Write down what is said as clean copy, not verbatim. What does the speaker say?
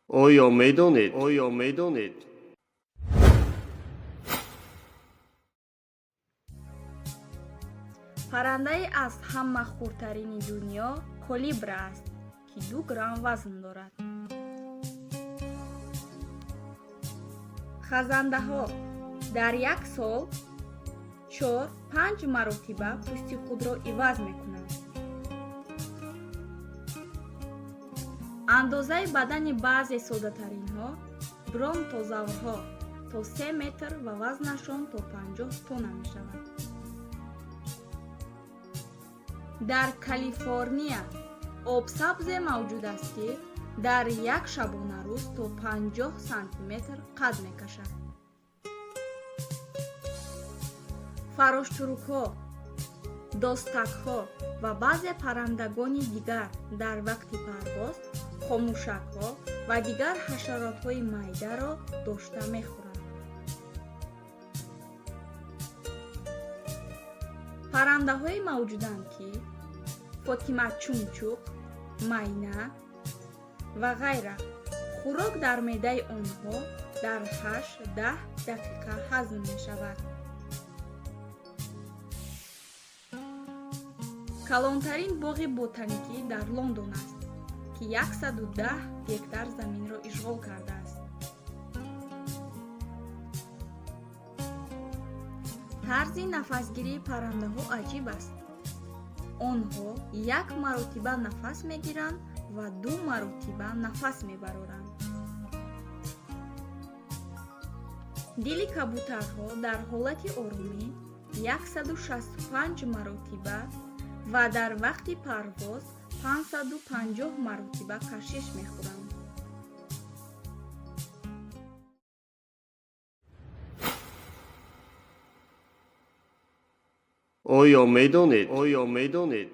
Оё медонед? Оё медонед? Паррандаи аз ҳама хурдтарини дунё колибра аст, ки 2 грамм вазн дорад. Хазандаҳо дар як сол 4-5 маротиба пӯсти худро иваз мекунанд. Андозаи бадани баъзе соддатаринҳо бронтозаврҳо то 3 метр ва вазнашон то 50 тонна мешавад. Дар Калифорния обсабзе мавҷуд аст, ки дар як шабонарӯз то 50 сантиметр қад мекашад. Фароштурукҳо, достакҳо ва баъзе паррандагони дигар дар вақти парвоз хомӯшакҳо ва дигар ҳашаротҳои майдаро дошта мехӯранд. Паррандаҳое мавҷуданд, ки фотимачумчуқ, майна ва ғайра хӯрок дар меъдаи онҳо дар 8-10 дақиқа ҳазм мешавад. Калонтарин боғи ботаникӣ дар Лондон аст, ки 110 гектар заминро ишғол кардааст. Тарзи нафасгирии паррандаҳо аҷиб аст. Онҳо як маротиба нафас мегиранд ва 2 маротиба нафас мебароранд. Дили кабутарҳо дар ҳолати оромӣ 165 маротиба ва дар вақти парвоз 550 маротиба кашиш мехӯранд. Оё медонед? Оё медонед?